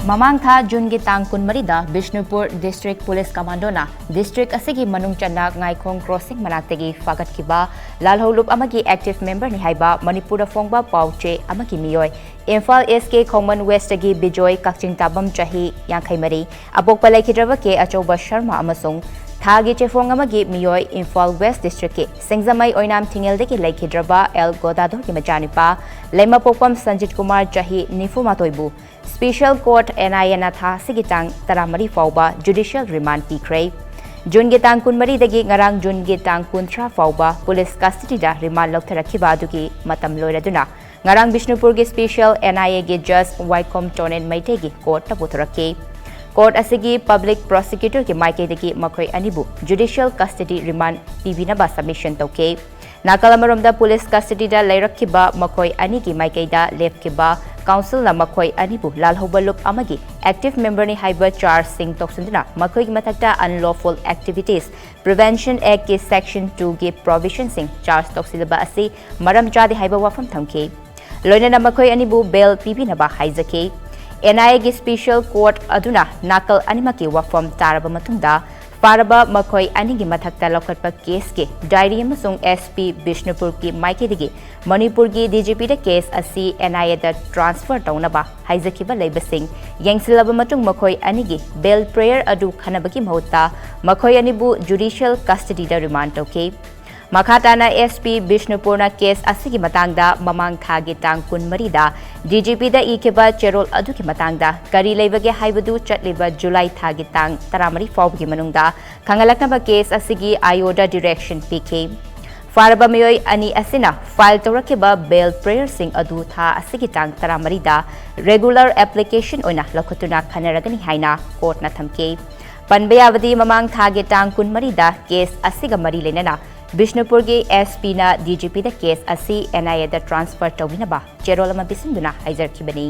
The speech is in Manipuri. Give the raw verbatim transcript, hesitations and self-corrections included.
ꯃꯃꯥꯡ ꯊꯥ ꯖꯨꯟꯒꯤ ꯇꯥꯡ ꯀꯨꯟꯃꯔꯤꯗ ꯕꯤꯁꯅꯨꯄꯨꯔ ꯗꯤꯁꯇ꯭ꯔꯤꯛ ꯄꯨꯂꯤꯁ ꯀꯃꯥꯟꯗꯣꯅ ꯗꯤꯁꯇ꯭ꯔꯤꯛ ꯑꯁꯤꯒꯤ ꯃꯅꯨꯡ ꯆꯟꯅ ꯉꯥꯏꯈꯣꯡ ꯀ꯭ꯔꯣꯁꯤꯡ ꯃꯅꯥꯛꯇꯒꯤ ꯐꯥꯒꯠꯈꯤꯕ ꯂꯥꯜꯍꯧꯂꯨꯞ ꯑꯃꯒꯤ ꯑꯦꯛꯇꯤꯚ ꯃꯦꯝꯕꯔꯅꯤ ꯍꯥꯏꯕ ꯃꯅꯤꯄꯨꯔꯗ ꯐꯣꯡꯕ ꯄꯥꯎ ꯆꯦ ꯑꯃꯒꯤ ꯃꯤꯑꯣꯏ, ꯏꯝꯐꯥꯜ ꯏꯁꯀꯤ ꯈꯣꯡꯃꯟ ꯋꯦꯁꯇꯒꯤ ꯕꯤꯖꯣꯏ ꯀꯛꯆꯤꯡ ꯇꯥꯕꯝ, ꯆꯍꯤ ꯌꯥꯡꯈꯩ ꯃꯔꯤ, ꯑꯄꯣꯛꯄ ꯂꯩꯈꯤꯗ꯭ꯔꯕ ꯀꯦ ꯑꯆꯧꯕ ꯁꯔꯃ ꯑꯃꯁꯨꯡ ꯊꯥꯒꯤ ꯆꯦꯐꯣꯡ ꯑꯃꯒꯤ ꯃꯤꯑꯣꯏ, ꯏꯝꯐꯥꯜ ꯋꯦꯁ ꯗꯤꯁꯇ꯭ꯔꯤꯛꯀꯤ ꯁꯤꯡꯖꯃꯩ ꯑꯣꯏꯅꯥꯝ ꯊꯤꯡꯉꯦꯜꯗꯒꯤ ꯂꯩꯈꯤꯗ꯭ꯔꯕ ꯑꯦꯜ ꯒꯣꯗꯥꯗꯣꯔꯒꯤ ꯃꯆꯥꯅꯨꯄꯥ ꯂꯩꯃꯄꯣꯛꯄꯝ ꯁꯟꯖꯤꯠ ꯀꯨꯃꯥꯔ, ꯆꯍꯤ ꯅꯤꯐꯨ ꯃꯥꯊꯣꯏꯕꯨ ꯁ꯭ꯄꯦꯁꯦꯜ ꯀꯣꯔꯠ, ꯑꯦꯟ ꯑꯥꯏ ꯑꯦꯅ ꯊꯥ ꯑꯁꯤꯒꯤ ꯇꯥꯡ ꯇꯔꯥꯃꯔꯤ ꯐꯥꯎꯕ ꯖꯨꯗꯤꯁꯤꯌꯦꯜ ꯔꯤꯃꯥꯟꯗ ꯄꯤꯈ꯭ꯔꯦ꯫ ꯖꯨꯟꯒꯤ ꯇꯥꯡ ꯀꯨꯟꯃꯔꯤꯗꯒꯤ ꯉꯔꯥꯡ ꯖꯨꯟꯒꯤ ꯇꯥꯡ ꯀꯨꯟꯊ꯭ꯔꯥ ꯐꯥꯎꯕ ꯄꯨꯂꯤꯁ ꯀꯁꯇꯗꯤꯗ ꯔꯤꯃꯥꯟꯗ ꯂꯧꯊꯔꯛꯈꯤꯕ ꯑꯗꯨꯒꯤ ꯃꯇꯝ ꯂꯣꯏꯔꯗꯨꯅ ꯉꯔꯥꯡ ꯕꯤꯁꯅꯨꯄꯨꯔꯒꯤ ꯁ꯭ꯄꯦꯁꯦꯜ ꯑꯦꯟ ꯑꯥꯏ ꯑꯦꯒꯤ ꯖꯖ ꯋꯥꯏꯈꯣꯝ ꯇꯣꯅꯦꯟ ꯃꯩꯇꯩꯒꯤ ꯀꯣꯔꯠꯇ ꯄꯨꯊꯣꯔꯛꯈꯤ꯫ ꯀꯣꯔꯠ ꯑꯁꯤꯒꯤ ꯄꯕ꯭ꯂꯤꯛ ꯄ꯭ꯔꯣꯁꯤꯀ꯭ꯌꯨꯇꯔꯒꯤ ꯃꯥꯏꯀꯩꯗꯒꯤ ꯃꯈꯣꯏ ꯑꯅꯤꯕꯨ ꯖꯨꯗꯤꯁꯤꯌꯦꯜ ꯀꯁꯇꯗꯤ ꯔꯤꯃꯥꯟꯗ ꯄꯤꯕꯤꯅꯕ ꯁꯕꯃꯤꯁꯟ ꯇꯧꯈꯤ꯫ ꯅꯥꯀꯜ ꯑꯃꯔꯣꯝꯗ ꯄꯨꯂꯤꯁ ꯀꯁꯇꯗꯤꯗ ꯂꯩꯔꯛꯈꯤꯕ ꯃꯈꯣꯏ ꯑꯅꯤꯒꯤ ꯃꯥꯏꯀꯩꯗ ꯂꯦꯞꯈꯤꯕ ꯀꯥꯎꯟꯁꯤꯜꯅ ꯃꯈꯣꯏ ꯑꯅꯤꯕꯨ ꯂꯥꯜꯍꯧꯕ ꯂꯨꯞ ꯑꯃꯒꯤ ꯑꯦꯛꯇꯤꯚ ꯃꯦꯝꯕꯔꯅꯤ ꯍꯥꯏꯕ ꯆꯥꯔꯖꯁꯤꯡ ꯇꯧꯁꯤꯟꯗꯨꯅ ꯃꯈꯣꯏꯒꯤ ꯃꯊꯛꯇ ꯑꯟꯂꯣꯐꯨꯜ ꯑꯦꯛꯇꯤꯚꯤꯇꯤꯁ ꯄ꯭ꯔꯤꯚꯦꯟꯁꯟ ꯑꯦꯛꯀꯤ ꯁꯦꯛꯁꯟ ꯇꯨꯒꯤ ꯄ꯭ꯔꯣꯚꯤꯖꯟꯁꯤꯡ ꯆꯥꯔꯖ ꯇꯧꯁꯤꯜꯂꯕ ꯑꯁꯤ ꯃꯔꯝ ꯆꯥꯗꯦ ꯍꯥꯏꯕ ꯋꯥꯐꯝ ꯊꯝꯈꯤ꯫ ꯂꯣꯏꯅꯅ ꯃꯈꯣꯏ ꯑꯅꯤꯕꯨ ꯕꯦꯜ ꯄꯤꯕꯤꯅꯕ ꯍꯥꯏꯖꯈꯤ꯫ ꯑꯦꯟ ꯑꯥꯏ ꯑꯦꯒꯤ ꯁ꯭ꯄꯦꯁꯦꯜ ꯀꯣꯔꯠ ꯑꯗꯨꯅ ꯅꯥꯀꯜ ꯑꯅꯤꯃꯛꯀꯤ ꯋꯥꯐꯝ ꯇꯥꯔꯕ ꯃꯇꯨꯡꯗ ꯐꯥꯔꯕ ꯃꯈꯣꯏ ꯑꯅꯤꯒꯤ ꯃꯊꯛꯇ ꯂꯧꯈꯠꯄ ꯀꯦꯁꯀꯤ ꯗꯥꯏꯔꯤ ꯑꯃꯁꯨꯡ ꯑꯦꯁ ꯄꯤ ꯕꯤꯁꯅꯨꯄꯨꯔꯒꯤ ꯃꯥꯏꯀꯩꯗꯒꯤ ꯃꯅꯤꯄꯨꯔꯒꯤ ꯗꯤ ꯖꯤ ꯄꯤꯗ ꯀꯦꯁ ꯑꯁꯤ ꯑꯦꯟ ꯑꯥꯏ ꯑꯦꯗ ꯇ꯭ꯔꯥꯟꯁꯐꯔ ꯇꯧꯅꯕ ꯍꯥꯏꯖꯈꯤꯕ ꯂꯩꯕꯁꯤꯡ ꯌꯦꯡꯁꯤꯜꯂꯕ ꯃꯇꯨꯡ ꯃꯈꯣꯏ ꯑꯅꯤꯒꯤ ꯕꯦꯜ ꯄ꯭ꯔꯦꯌꯔ ꯑꯗꯨ ꯈꯟꯅꯕꯒꯤ ꯃꯍꯨꯠꯇ ꯃꯈꯣꯏ ꯑꯅꯤꯕꯨ ꯖꯨꯗꯤꯁꯤꯌꯦꯜ ꯀꯁꯇꯗꯤꯗ ꯔꯤꯃꯥꯟꯗ ꯇꯧꯈꯤ꯫ ꯃꯈꯥ ꯇꯥꯅ ꯑꯦꯁ ꯄꯤ ꯕꯤꯁꯅꯨꯄꯨꯔꯅ ꯀꯦꯁ ꯑꯁꯤꯒꯤ ꯃꯇꯥꯡꯗ ꯃꯃꯥꯡ ꯊꯥꯒꯤ ꯇꯥꯡ ꯀꯨꯟꯃꯔꯤꯗ ꯗꯤ ꯖꯤ ꯄꯤꯗ ꯏꯈꯤꯕ ꯆꯦꯔꯣꯜ ꯑꯗꯨꯒꯤ ꯃꯇꯥꯡꯗ ꯀꯔꯤ ꯂꯩꯕꯒꯦ ꯍꯥꯏꯕꯗꯨ ꯆꯠꯂꯤꯕ ꯖꯨꯂꯥꯏ ꯊꯥꯒꯤ ꯇꯥꯡ ꯇꯔꯥꯃꯔꯤ ꯐꯥꯎꯕꯒꯤ ꯃꯅꯨꯡꯗ ꯈꯪꯍꯜꯂꯛꯅꯕ ꯀꯦꯁ ꯑꯁꯤꯒꯤ ꯑꯥꯏ ꯑꯣꯗ ꯗꯤꯔꯦꯛꯁꯟ ꯄꯤꯈꯤ꯫ ꯐꯥꯔꯕ ꯃꯤꯑꯣꯏ ꯑꯅꯤ ꯑꯁꯤꯅ ꯐꯥꯏꯜ ꯇꯧꯔꯛꯈꯤꯕ ꯕꯦꯜ ꯄ꯭ꯔꯦꯌꯔꯁꯤꯡ ꯑꯗꯨ ꯊꯥ ꯑꯁꯤꯒꯤ ꯇꯥꯡ ꯇꯔꯥꯃꯔꯤꯗ ꯔꯦꯒꯨꯂꯔ ꯑꯦꯄ꯭ꯂꯤꯀꯦꯁꯟ ꯑꯣꯏꯅ ꯂꯧꯈꯠꯇꯨꯅ ꯈꯟꯅꯔꯒꯅꯤ ꯍꯥꯏꯅ ꯀꯣꯔꯠꯅ ꯊꯝꯈꯤ꯫ ꯄꯟꯕ ꯌꯥꯕꯗꯤ ꯃꯃꯥꯡ ꯊꯥꯒꯤ ꯇꯥꯡ ꯀꯨꯟꯃꯔꯤꯗ ꯀꯦꯁ ꯑꯁꯤꯒ ꯃꯔꯤ ꯂꯩꯅꯅ ꯕꯤꯁꯅꯨꯄꯨꯔꯒꯤ ꯑꯦꯁ ꯄꯤꯅ ꯗꯤ ꯖꯤ ꯄꯤꯗ ꯀꯦꯁ ꯑꯁꯤ ꯑꯦꯟ ꯑꯥꯏ ꯑꯦꯗ ꯇ꯭ꯔꯥꯟꯁꯐꯔ ꯇꯧꯕꯤꯅꯕ ꯆꯦꯔꯣꯜ ꯑꯃ ꯄꯤꯁꯤꯟꯗꯨꯅ ꯍꯥꯏꯖꯔꯛꯈꯤꯕꯅꯤ꯫